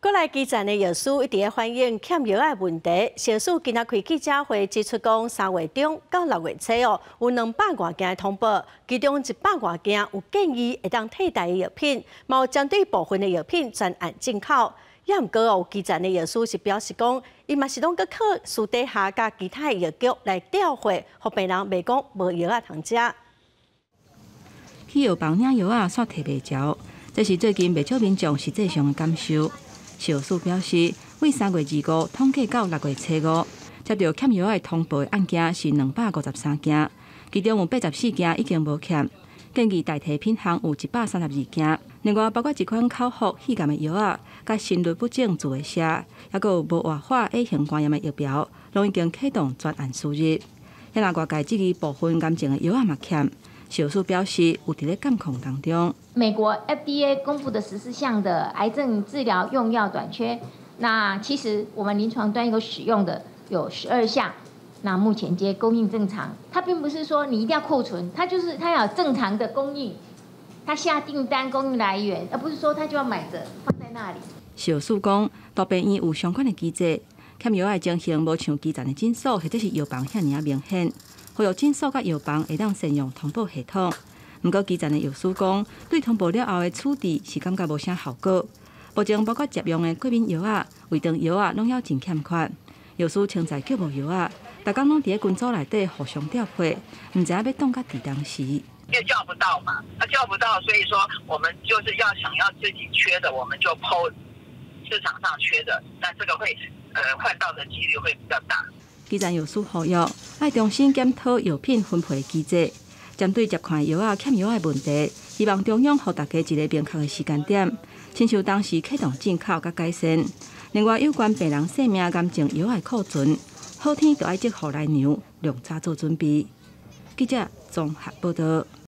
閣來基層的藥師一直咧反映欠藥仔的問題。食藥署今仔開記者會指出講，3月中到6月初哦，有200外件的通報，其中100外件有建議會當替代的藥品，嘛有針對部分的藥品專案進口。也毋過哦，基層的藥師是表示講，伊嘛是攏閣靠私底下佮其他的藥局來調貨，予病人袂講無藥仔通食。去藥房領藥仔，煞提袂著，這是最近袂少民眾實際上的感受。食藥署表示，對3月25統計到6月初五，接著欠藥仔的通報的案件是253件，其中有84件已經無欠，建議代替品項有132件。另外，包括一款口服肺癌的藥仔，佮心律不整注的射，抑閣有無活化 A 型肝炎的疫苗，攏已經啟動專案輸入。遐若外界質疑部分癌症的藥仔嘛欠，食藥署表示有佇咧監控當中。美國 FDA 公布的14項的癌症治療用藥短缺，那其實我們臨床端有使用的有12項，那目前皆供應正常。它並不是說你一定要庫存，它就是它要正常的供應，它下訂單供應來源，而不是說它就要買著放在那裡。食藥署講，大病院有相關的機制，欠藥仔的情形無像基層的診所或者是藥房遐爾仔明顯。呼籲診所佮藥房會當善用通報系統。毋過基層的藥師講，對通報了後的處置是感覺無啥效果。目前包括食用的過敏藥仔、胃腸藥仔，攏猶真欠缺。藥師稱在叫無藥仔，逐工攏佇咧群組內底互相調配，毋知影欲擋到佇當時。因為叫不到嘛，他叫不到，所以說我們就是要想要自己缺的，我們就 PO 市場上缺的，那這個會換到的幾率會比較大。基層藥師呼籲，愛重新檢討藥品分配機制，針對接款藥仔欠藥仔的問題，希望中央予大家一個明確的時間點，親像當時啟動進口佮改善。另外，有關病人性命癌症藥仔的庫存，好天就愛積雨來量，量早做準備。記者綜合報導。